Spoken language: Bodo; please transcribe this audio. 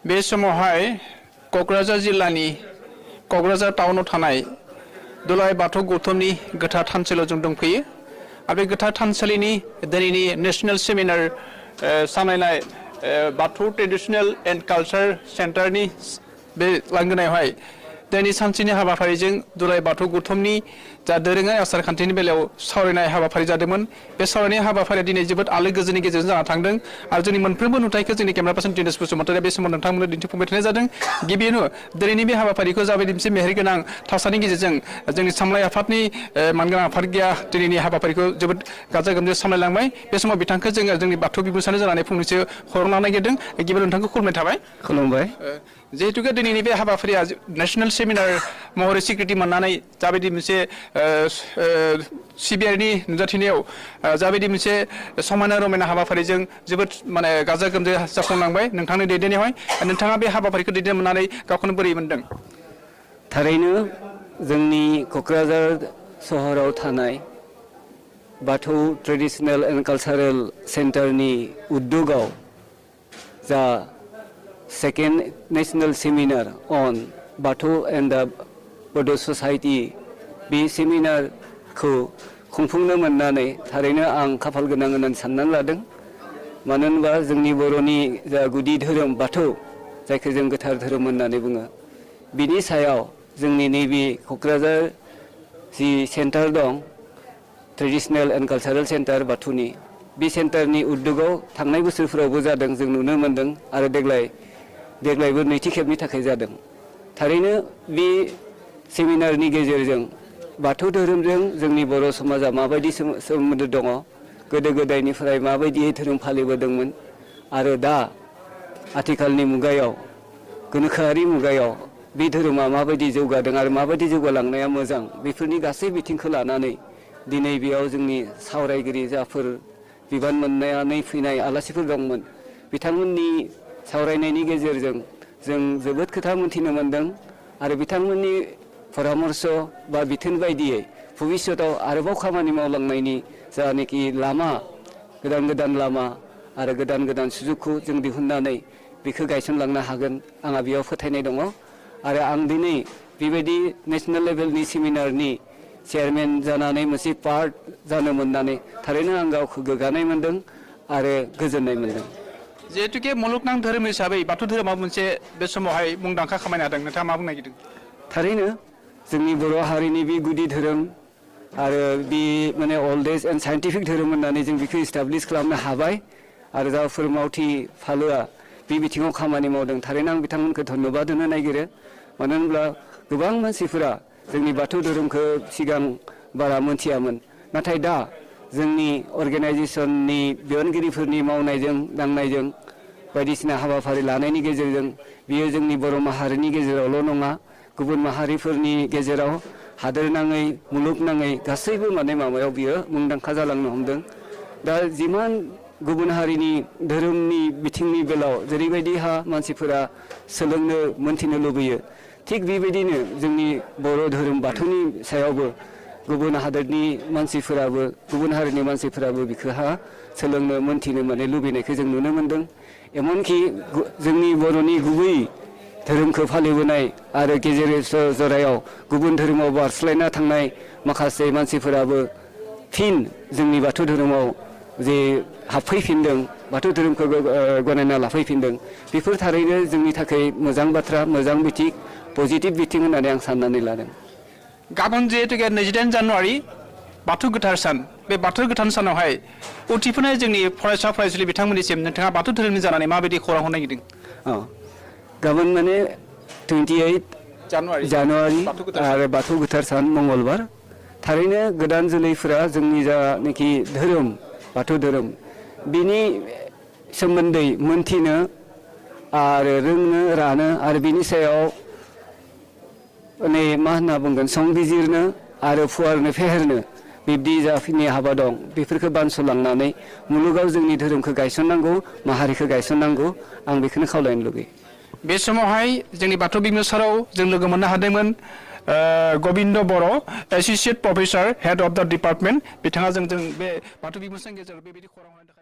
बे समावहाय क'क्राझार जिल्लानि क'क्राझार टाउनाव थानाय दुलाराय बाथौ गौथुमनि गोथार थानसालियाव जों दंफैयो आरो बे गोथार थानसालिनि दिनैनि नेशनेल सेमिनार सामलायनाय बाथौ ट्रेडिशनेल एन्ड कालचार सेन्टारनि बे लांगोनायावहाय दिनै सानसेनि हाबाफारिजों दुलाराय बाथौ गौथुमनि जा दोरोङारि आसार खान्थिनि बेलायाव सावरायनाय हाबाफारि जादोंमोन बे सावरायनाय हाबाफारिया दिनै जोबोद आलो गोजोननि गेजेरजों जाना थांदों आरो जोंनि मोनफ्रोमबो नुथायखौ जोंनि केमेरा पार्सन दिनेश बसुमतारिया बे समाव नोंथांमोननो दिन्थिफुंबाय थानाय जादों गिबियावनो दिनैनि बे हाबाफारिखौ जाबायदि मोनसे मेहेरगोनां थासारिनि गेजेरजों जोंनि सामलाय आफादनि मानगोनां आफादगिरिया दिनैनि हाबाफारिखौ जोबोद गाजा गोमजायै सामलायलांबाय बे समाव बिथांखौ जोङो जोंनि बाथौ बिबुंसार जानानै फंनैसो खौरां लानो नागिरदों गिबियाव नोंथांखौ खुलुमनाय थाबाय खुलुमबाय जिहेतुके दिनैनि बे हाबाफारिया नेशनेल सेमिनार महरै स्वीकृति मोननानै जाबायदि मोनसे सिबिआरनि नुजाथिनायाव जाबायदि मोनसे समायना रमायना हाबाफारिजों जोबोद माने गाजा गोमजायै जाफुंलांबाय नोंथांनि दैदेननायावहाय नोंथाङा बे हाबाफारिखौ दैदेन मोननानै गावखौनो बोरै मोनदों थारैनो जोंनि क'क्राझार सहराव थानाय बाथौ ट्रेडिशनेल एन्ड कालचारेल सेन्टारनि उद्योगआव जा second national seminar on Bathou and the Bodo' society बे सेमिनारखौ खुंफुंनो मोननानै थारैनो आं खाफाल गोनां होननानै साननानै लादों मानो होनबा जोंनि बर'नि जा गुदि धोरोम बाथौ जायखौ जों गोथार धोरोम होननानै बुङो बिनि सायाव जोंनि नैबे क'क्राझार जि सेन्टार दं ट्रेडिशनेल एन्ड कालचारेल सेन्टार बाथौनि बे सेन्टारनि उद्योगआव थांनाय बोसोरफोरावबो जादों जों नुनो मोन्दों आरो देग्लायबो नैथि खेबनि थाखाय जादों थारैनो बे सेमिनारनि गेजेरजों बाथौ धोरोमजों जोंनि बर' समाजा माबायदि सोमोन्दो दङ गोदो गोदायनिफ्राय माबायदि धोरोम फालिबोदोंमोन आरो दा आथिखालनि मुगायाव गोनोखोआरि मुगायाव बे धोरोमा माबायदि जौगादों आरो माबायदि जौगालांनाया मोजां बेफोरनि गासै बिथिंखौ लानानै दिनै बेयाव जोंनि सावरायगिरि जाफोर बिबान मोननानै फैनाय आलासिफोर दंमोन बिथांमोननि सावरायनायनि गेजेरजों जों जोबोद खोथा मोनथिनो मोन्दों आरो बिथांमोननि परामर्श बा बिथोन बायदियै भबिष्यताव आरोबाव खामानि मावलांनायनि जानाखि लामा गोदान गोदान लामा आरो गोदान गोदान सुजुगखौ जों दिहुननानै बेखौ गायसनलांनो हागोन आंहा बेयाव फोथायनाय दङ आरो आं दिनै बेबायदि नेशनेल लेभेलनि सेमिनारनि चेयारमेन जानानै मोनसे पार्ट जानो मोननानै थारैनो आं गावखौ गोग्गानाय मोन्दों आरो गोजोननाय मोन्दों जिहेतुके मुलुगनां धोरोम हिसाबै बाथौ धोरोमा मोनसे बे समावहाय मुंदांखा खामायनो हादों नोंथाङा मा बुंनो नागिरदों थारैनो जोंनि बर' हारिनि बे गुदि धोरोम आरो बे माने अल्डेस्ट एन्ड साइन्टिफिक धोरोम होननानै जों बेखौ इस्टाब्लिश खालामनो हाबाय आरो जाफोर मावथि फालोआ बे बिथिङाव खामानि मावदों थारैनो आं बिथांमोनखौ धन्यबाद होनो नागिरो मानो होनब्ला गोबां मानसिफोरा जोंनि बाथौ धोरोमखौ सिगां बारा मोनथियामोन नाथाय दा जोंनि अर्गेनाइजेसननि बिबानगिरिफोरनि मावनायजों दांनायजों बायदिसिना हाबाफारि लानायनि गेजेरजों बियो जोंनि बर' माहारिनि गेजेरावल' नङा गुबुन माहारिफोरनि गेजेराव हादोरनाङै मुलुगनाङै गासैबो माने माबायाव बियो मुंदांखा जालांनो हमदों दा जिमान गुबुन हारिनि धोरोमनि बिथिंनि बेलायाव जेरैबायदिहा मानसिफोरा सोलोंनो मोनथिनो लुबैयो थिग बेबायदिनो जोंनि बर' धोरोम बाथौनि सायावबो गुबुन हादोरनि मानसिफोराबो गुबुन हारिनि मानसिफोराबो बिखौहा सोलोंनो मोनथिनो माने लुबैनायखौ जों नुनो मोन्दों एमनखि जोंनि बर'नि गुबै धोरोमखौ फालिबोनाय आरो गेजेर जरायाव गुबुन धोरोमाव बारस्लायना थांनाय माखासे मानसिफोराबो फिन जोंनि बाथौ धोरोमाव जे हाबफैफिनदों बाथौ धोरोमखौ गनायना लाफैफिनदों बेफोर थारैनो जोंनि थाखाय मोजां बाथ्रा मोजां बिथिं पजिटिभ बिथिं होननानै आं साननानै लादों गाबोन जिहेतुके 28 जानुवारि बाथौ गोथार सान बे बाथौ गोथार सानावहाय उथिफुनाय जोंनि फरायसा फरायसुलि बिथांमोननिसिम नोंथाङा बाथौ धोरोमनि जानानै माबायदि खौरां हरनो नागिरदों गाबोन माने 28 जानुवारि आरो बाथौ गोथार सान मंगलबार थारैनो गोदान जोलैफोरा जोंनि जानाखि धोरोम बाथौ धोरोम बिनि सोमोन्दै मोनथिनो आरो रोंनो रानो आरो बिनि सायाव माने मा होनना बुंगोन संबिजिरनो आरो फुवारनो फेहेरनो बिब्दि जाखिनि हाबा दं बेफोरखौ बानस'लांनानै मुलुगाव जोंनि धोरोमखौ गायसननांगौ माहारिखौ गायसननांगौ आं बेखौनो खावलायनो लुगैयो बे समावहाय जोंनि बाथौ बिमुसाराव जों लोगो मोननो हादोंमोन गबिन्द बर' एस'सिएट प्रफेसर हेड अफ द डिपार्टमेन्ट बिथाङा जों बे बाथौ बिमुसारनि गेजेराव बेबायदि खौरां होनो थाखाय